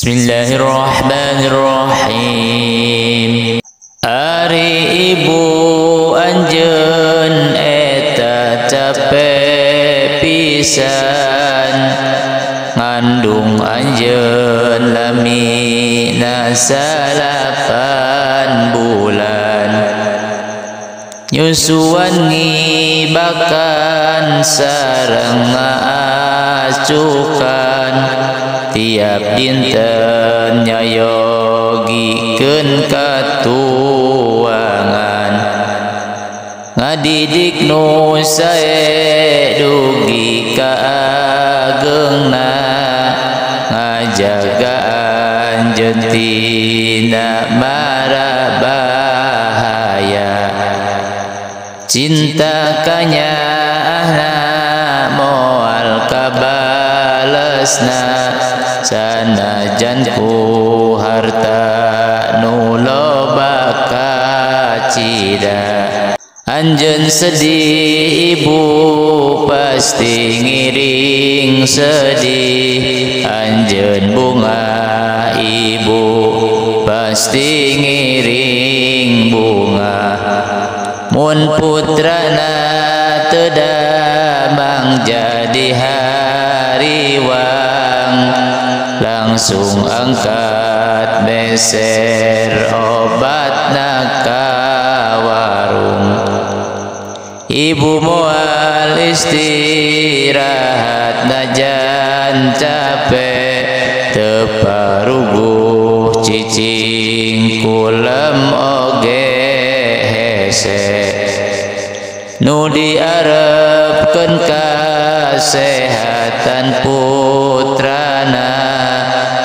Bismillahirrahmanirrahim. Ari ibu anjeun eta capek pisan, ngandung anjeun lamina 9 bulan, nyusuan ngibakan sareng ngaacukan, tiap dinten nyayogikeun katuangan, ngadidik nu sae dugi ka agengna, ngajaga anjeun tina mara bahaya, cinta kanyaahna moal kabalesna, sanajan ku harta nu loba kacida. Anjeun sedih ibu pasti ngiring sedih, anjeun bunga ibu pasti ngiring bunga, mun putrana teu damang jadi hariwang, langsung angkat meser obatna ka warung. Ibu moal istirahat najan capek, teu paruguh cicing kulem oge hese, nu diarepkeun kasehatan putrana,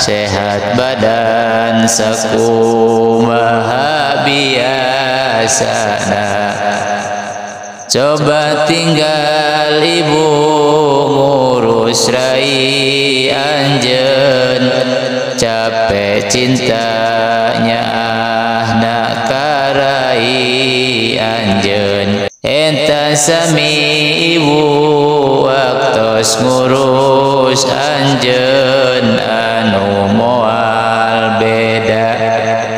sehat badan sakumaha biasana. Coba tinggal ibu ngurus rai anjeun, capek cintanya ahna ka rai anjeun. Eta sami ibu waktos ngurus anjeun, anu moal beda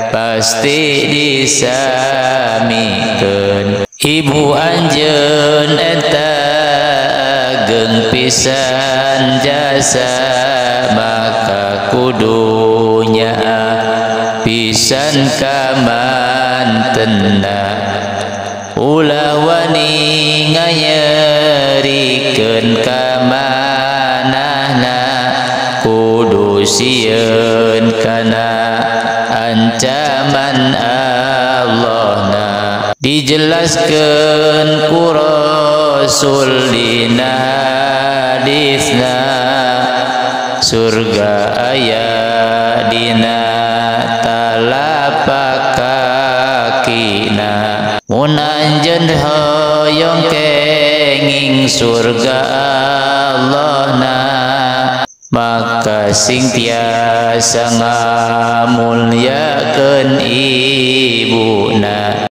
pasti disamikeun. Ibu anjeun eta ageng pisan jasa, maka kudunya pisan kamantenna, ulah wani nganyerikeun kamanahna, kudu sieun kana ancaman Allahna. Dijelaskeun ku Rasul dina hadisna, surga aya dina talapak kakina, mun anjeun hoyong kenging surga Allahna, maka sing tiasa ngamulyakeun ibuna.